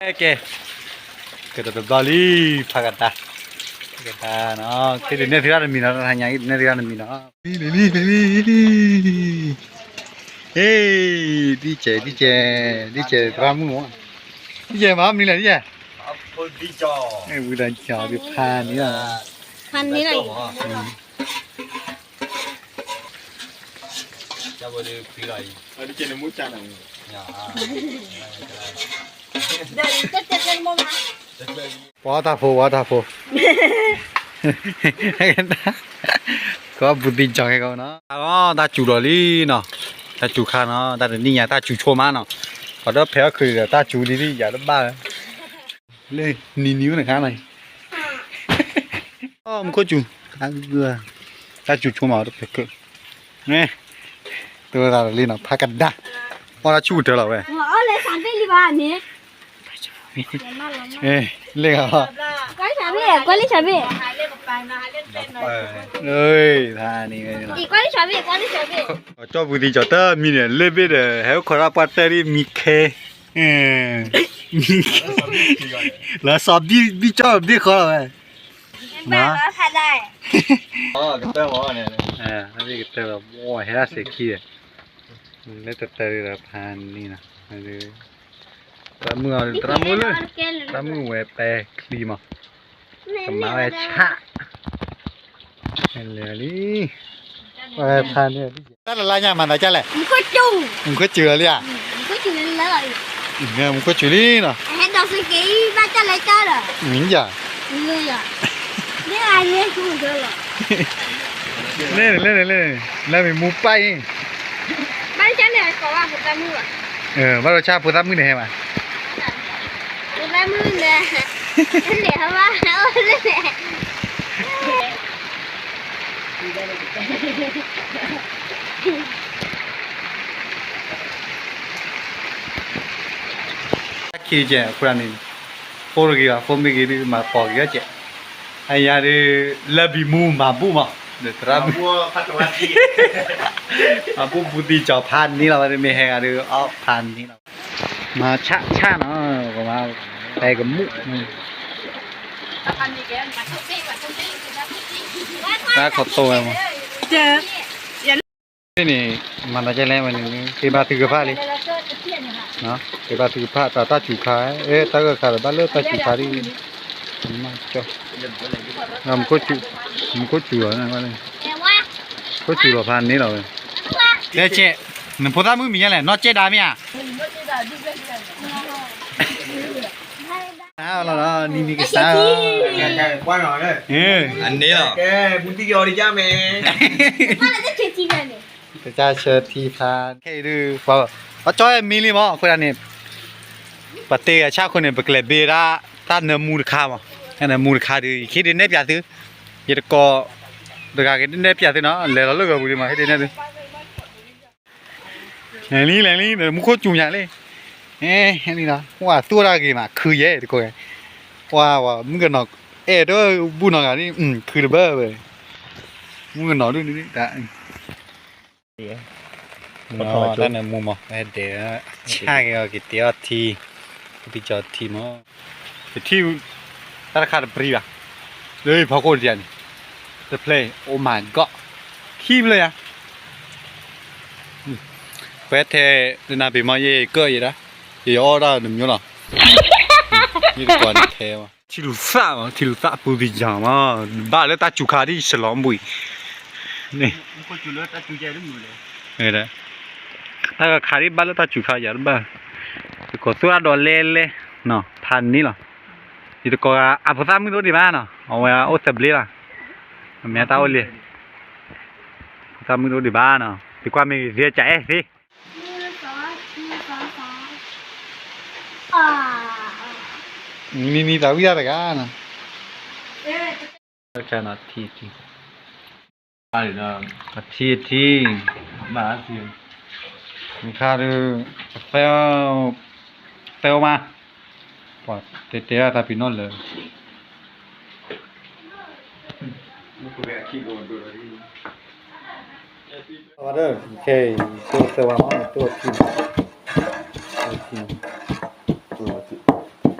ကဲ, ကဲတဘျီလံ, ဖးကဒါ, ဖးကဒါနီၤ, ခဲဒုးနဲၣ်သုတၢ်တမံၤနီၤ, တဟါညါအံၤနဲၣ်သုတၢ်တမံၤနီၤ, လံလံလံလံ, ဟ့ၣ်, ဒ်ကဲး ဒ်ကဲး, ဒ်ကဲးသရၣ်မုၣ်မး, ဒ်ကဲးမၤမနုၤလဲၣ် ဒ်ကဲး, ဝံသးစူၤဒုးဖးန့ၣ်လီၤ, ဖးန့ၣ်လီၤ, ပှၤတၢ်ဖိ ပှၤတၢ်ဖိ, ကီၢ်ဘူးသံကၠီၤခဲကီးနီၤ, တၢ်စူၤလီၤလံနီၤ, တၢ်စူၤခါနီၤ, တၢ်တနံၣ်ညါတၢ်စူၤဆိမးနီၤ, ပှၤဒီးဖဲအီၣ်ခုးဒီးတၢ်စူၤလံ ယၤတဘၣ်လၢ လၢနံၤနံၤအိၣ်နခါနီၤ, မူခိၣ်စူၤ, တၢ်စူၤဆိမး တဖဲခုး, မ့ၢ်, တဝဲဒၣ်လံနီၤ ဖးကဒါ, အီၣ်တၢ်ဆူၣ်ကတၢၢ်လီၤဝဲ, လ့ၣ်ဂၤလီၤ, ကၠီၣ်ပူၤသံကၠီၤတၢ်မံန့ၣ် လၢဘ့ၣ်ဒီး ဟဲအိၣ်ခိးဒၣ်ပှၢ်တၢၢ်ဒ်မံခဲ လီၤစီၤဘံၣ်ကၠီၣ်ဘ့ၣ်ဃီလီၤဝဲ, ကတၢၢ်လီၤ, ဟဲဒၣ်စဲးခံဒီး, လၢတတၢၢ်ဒီးဖးန့ၣ်နီၤ, သရၣ်မုၣ်အီၤ သရၣ်မုၣ်လၢ, သရၣ်မုၣ်ဝဲပဲချံမး, ကမၤဝဲဆၣ်, လဲၤလံ, ဝဲဖးန့ၣ်, တၢ်တလါညါမၤသးဒ်လဲၣ်, မူခိၣ်စူၤလံဧါ, မူခိၣ်စူၤလံနီၤ, လၢန့ၣ်လၢန့ၣ်လၢန့ၣ် လၢမ့ၢ်မူပၢ်အံၤ, ဘၣ်ဒီးဆၣ်ဖိသၣ်မုၣ်န့ၣ်ဟဲဘၣ်, တၢ်ခံကဲး အဃိန့ၣ်, ဖိတဂ့ၤဘၣ် ဖိမ့ၢ်ဂ့ၤဒုး မၤပိာ်က့ၤအီၤကဲး, အယၤဒုး, လၢဘံမူမၤဘူၣ်မး, ဒီးသရၣ်မုၣ်, မၤဘူၣ်ဘူးသံကၠီၤဖးန့ၣ်လီၤဝဲ မ့ၢ်ဟဲဂၤဒုး အီၣ်ဖးန့ၣ်လီၤ, မၤဆၣ်ဆၣ်နီၤ, ပှၤမၤ, ပဲကမူၣ်, တၢ်ခီၣ်တိၢ်ဝဲမး န့ၣ်, မၤသးကဲလဲၣ်ဝဲန့ၣ် က့ၤဘါထုကဖၣ်လံ, က့ၤဘါထုကဖၣ် တၢ်တၢ်စူၤခါ, အဲ တၢ်ဂၢၢ်ခါဒီးဘၣ်လၢတၢ်စူၤခါဒ်, မူခိၣ်စူၤလီၤ, မူခိၣ်စူၤလီၤဖးန့ၣ်လီၤဝဲ, ကဲကဲ, နဖိသၣ်မုၣ်မံၤညါလဲၣ် နီၢ်ကဲဒါမ့ၢ်ဧါ လီၤ, နံၤနံၤကစၢ်, အန့ၣ်လီၤ, ကဲ, ဘူးသံကၠီၤဒီးယါမဲာ်, တၢ်ဆၢထံဖး, ခဲအံၤဒုး, ပှၤကၠီၣ်အဲၣ်မံလံမး အဃိဒၣ်န့ၣ်, ပှၤတ့ဂၤဆၣ်အဃိန့ၣ် ပကလဲၤဘ့ၣ်ဒၣ်, တၢ်နၢမူတခါမး, တၢ်နၢမူတခါဒုး ယခံဒုးနဲၣ်ပၠးသု, ယတကိး, တဂၤက့ၤနဲၣ်ပၠးသုနီၤ လဲၤလီၤလၢဂီၤပူၤလံမး ဟ့ၣ်ဒုးနဲၣ်သု လဲၤလံ လဲၤလံ မူခိၣ်စူၤညါလံ, ဟဲလံနီၤ ကွၢ်သူၣ်တၢ်ဂ့ၤမး ခုယဲၢ်တကိး, ကွၢ်ဝဲ မုၣ်ကနီၤ အဲၣ်ဒိၣ်ဘူၣ်နီၤဂၤဒ် ခုတဘၣ်ဝဲ, မုၣ်ကနီၤဒ်, တၢ်နၢမူမး ဟဲဒဲး, ဆၣ်က့ၤအီၤက့ၤတဲအီၣ်ထံ, ပကကၠီထံမး, ပထံၣ်, တၢ်တခါတပြံဘၣ်, လၢဖီခိၣ်တယါန့ၣ်, တဖျဲၣ်, Oh my God, ခံဖျၢၣ်ယါ ပှဲထဲ, နနၢ်ပ့ၤမီယဲၢ်ကၢၣ်ယဲဒၣ်, ယအီၣ်ဒၣ်နမျိုးလီၤ, ယတကွၢ်နထဲမး, ထံလူၤသၣ်မး ထံလူၤသၣ်ပူၤသံယၤမး, ဘၣ်လၢတၢ်စူၤခါဒ်စလီၤဘှံး, တၢ်ခါဒ်ဘၣ်လၢတၢ်စူၤခါယၤတဘၣ်, ယကိးသူၣ်တၢ်ဒီးလဲလဲ, ဖးန့ၣ်လီၤ, ယတကိးဂၤ အဖိသၣ်မုၣ်တအိၣ်ဒံးဘၣ်နီၤ အဝဲအိၣ်သဘျ့လီၤ, အမဲာ်တၢ်အိၣ်လံ, ဖိသၣ်မုၣ်တအိၣ်ဒံးဘၣ်နီၤ သုကွၢ်မ့ၢ်ဂ့ၤသ့ကအဲၣ်သ့ နံၤနံၤသးဝံၣ်တၢ်တဂၤနီၤ, ထံထံ, ထံထံ, မ့ၢ်ခါဒုး, သၢ, သၢမး, ပှၤတဲတဲတၢ်ပံၤနီၣ်လၢ ခဲအံၤ တိၢ်သၢဝါမး တိၢ်ထံ, တိၢ်ထံ, တိၢ်ထံ,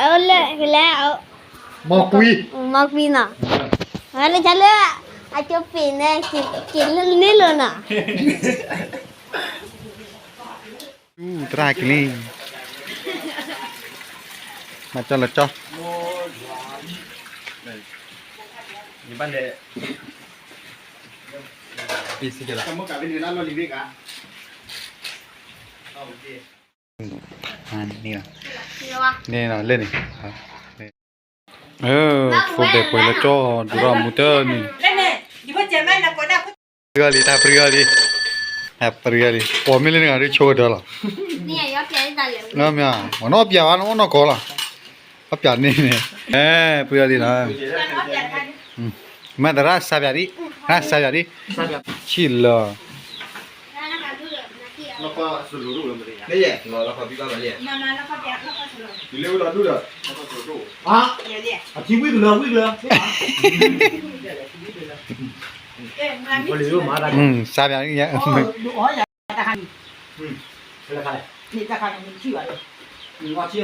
အဝဲလၢကလဲၤ မီၢ်ကွံ, မီၢ်ကွံနီၤ, အဝဲလၢဆါလၢ အကၠိပ့ၤန့ၣ် က့ၤလၢန့ၣ်လိၤနီၤ, သရၣ်ကလံၤ, မၤကၠီလီၤကၠီ, န့ၣ်လၢန့ၣ်, ဖိဘဲပှဲၤလၢကၠီ ဒူၣ်ထီၣ်မူတၢ်န့ၣ်, ပှံၤဂီၤလံ တၢ်ပှံၤဂီၤလံ, တၢ်ပှံၤဂီၤလံ, ပှၤမ့ၢ်လၢန့ၣ်ဂၤဒ်ဆိကတၢၢ်လီၤ, မ့ၢ်, အီၣ်ပျးဝဲန့ၣ် အီၣ်နီၢ်ကီၢ်လီၤ, အီၣ်ပျးန့ၣ်န့ၣ်, ပှံၤဂီၤလံနီၤ, မ့ၢ်သရၣ်စါပျးဒံး, သရၣ်စါပျးဒံး, ဆံၣ်လီၤ အထံဝံၣ်ကလၢၤ ဝံၣ်ကလၢၤ, စါပျး, မ့ၢ်စးလၢဂၤဝဲ, မ့ၢ်ဖိ, မ့ၢ်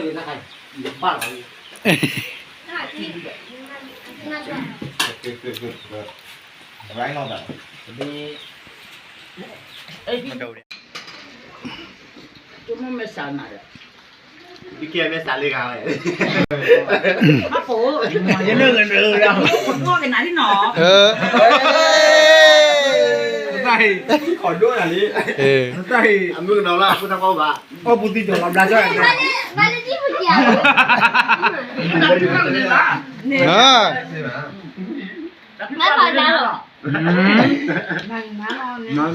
ဖိကနၤလံနီၤ, တၢ်အံၤ, တၢ်အံၤ, အမုၢ်ကနီၤလၢအဖိတၢ်ကီဘၣ်, အီၣ်ပူၤသံဒီးလီၤဘျါကၢ, နၤ, နၤ, နၤ,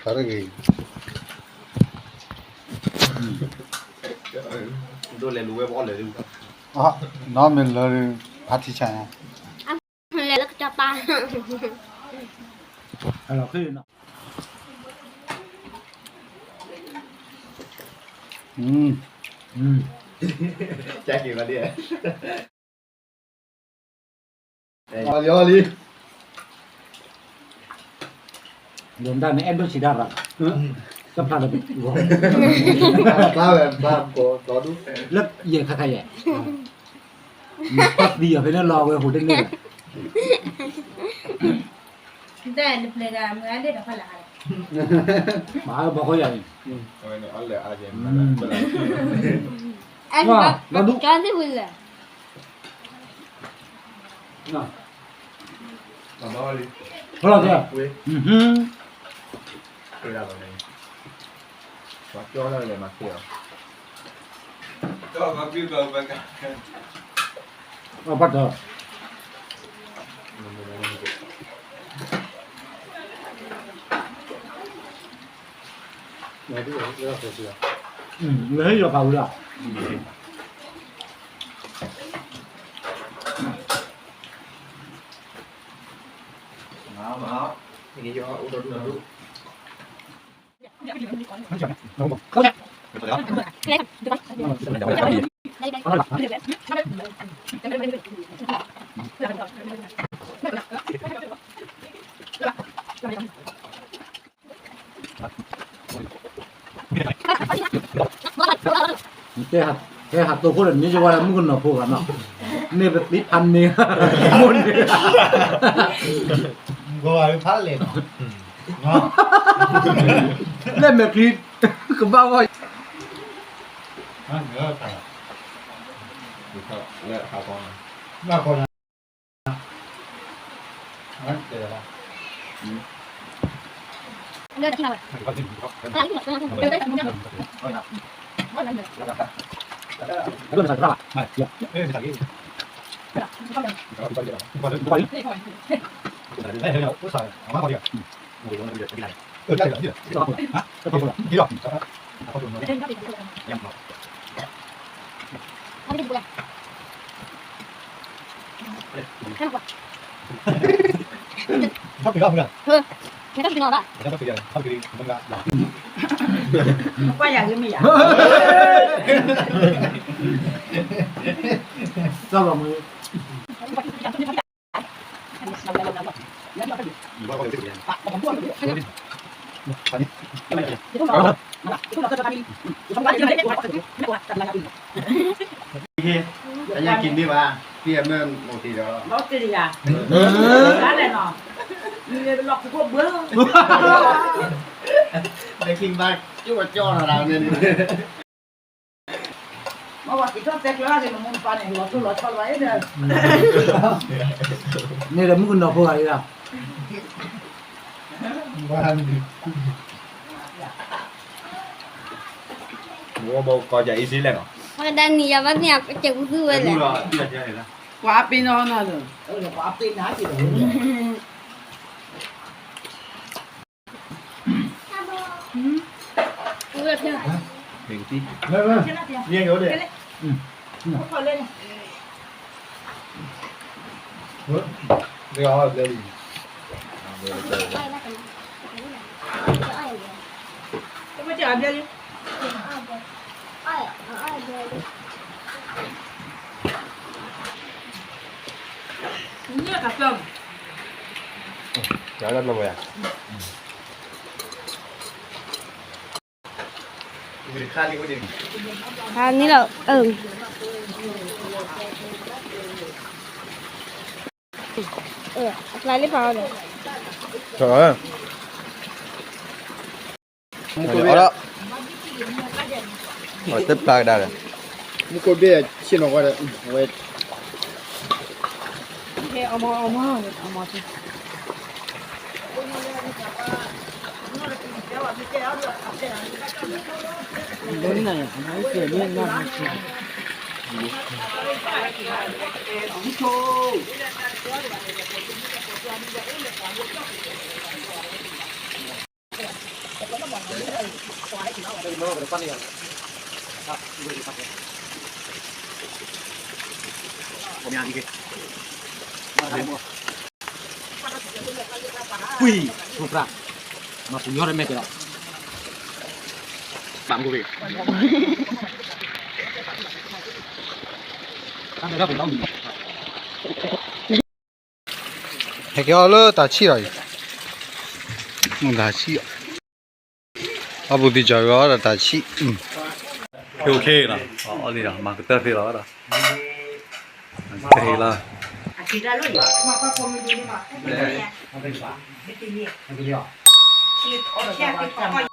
ဖျါတၢ်ဂ့ၤ, ဒိၣ်လဲၤလူၤဝဲပအီၣ်လဲၤဒုး, နီၢ်မ့ၢ်လၢ ဖါထံဆါ, လဲၤလၢကစၢ်ပၢ်, ကဲက့ၤဘၣ်ဒ် အီၤလံ, အီၤလံ, ဒိးတၢ်န့ၣ် အဲၣ်ဒိးဆံးတၢ်ရၣ်, တဖျါဒီး, ဖျါဝဲ, ဖျါကိးဒီဒူၣ်, လၢယဲၢ်ခါခါယဲၢ်, ပှၤသံအီၤဖဲန့ၣ်လီၤဝဲဟူးတန့ၢ်ဘၣ်, တၢ်တပျဲၤဂၤမုၢ်အါဒ့ၣ်ဒီးဖးလၢ်, မၤဘီဃီယၤန့ၣ်, ဝဲဒီဒူၣ် ကၠီသ့ၣ်ဝံၤလဲၣ်, ဖလီၤသၢ, ပှၤကၠီလၢလဲၤမၤသ့ၣ်အီၤ, အဘၣ်တၢ်, လၢယီၤဖးဝံၤလီၤ. တဲဟးတိၢ်ခိၣ်ဒီး န့ၢ်ယဝဲဒၣ်မုၣ်ကနီၤဖိဂၤနီၤ, န့ၢ်ပသံဖးန့ၢ်, မိၢ်န့ၣ်, ဂီၤဖးလဲၣ်နီၤ, လဲၣ်မဲာ်ချံ, ကဘၣ်ဂီၢ်, လၢအခါကီ, အခါကီ အညါက့ၤန့ၢ်ဘၣ်, ပမ့ၢ်မိၢ်တံၢ်ဒီး, လီၤတံၢ်ယၤ, လဲၣ်နီၤ, လီၤပူၤဘၢ, ဘဲကံဘၣ်ကၠိကၠီထီၣ်ဒၣ်န့ၣ်, မ့ၢ်ဝဲက့ၤထီၣ်တဲကျၢၤက့ၤနမိၢ်နပၢ်န့ၣ် လီၤထူလီၤဆီလီၤဘၣ်အံၤဒီး, န့ၣ်ဒီးမုၣ်ကနီၤဖိဂၤအံၤဒီး မ့ၢ်ဘၣ်ကီၢ်ယၤအံၤစ့လဲၣ်နီၤ, ပှၤဒၣ်နံၤယၤဘၣ်မ့ၢ်အကဲကူသူဝဲလဲၣ်, ပှၤအပ့ၤနီၤနီၤ, ပှၤအပ့ၤနီၤက့ၤဒီး ခါန့ၣ်လီၤ, အပျါလၢပာ်အီၤဒီး, အီလီၤ, တပျါကဒါဒီး, မူခိၣ်ဘ့ၣ်ဆ့ၣ်နီၤဝဲဒီး, အဝဲ ကွံာ်, ဖိပြ, မၤပူၤညီတမ့ၢ်က့ၤလီၤ, ပာ်မူဝဲ, တၢ်ဒဲးထီၣ်ပူၤလီၤ, ဟဲက့ၤအီၤလၢတၢ်ဆံၣ်လီၤအံၤ, တၢ်ဆံၣ်, အပူၤသံကၠီၤဂီၤဒီးတၢ်ဆံၣ်, ခဲအံၤနီၤ, အီၣ်လံဒီး မၤကတၢၢ်ဖဲလီၤဒီး, ကတၢၢ်လီၤ.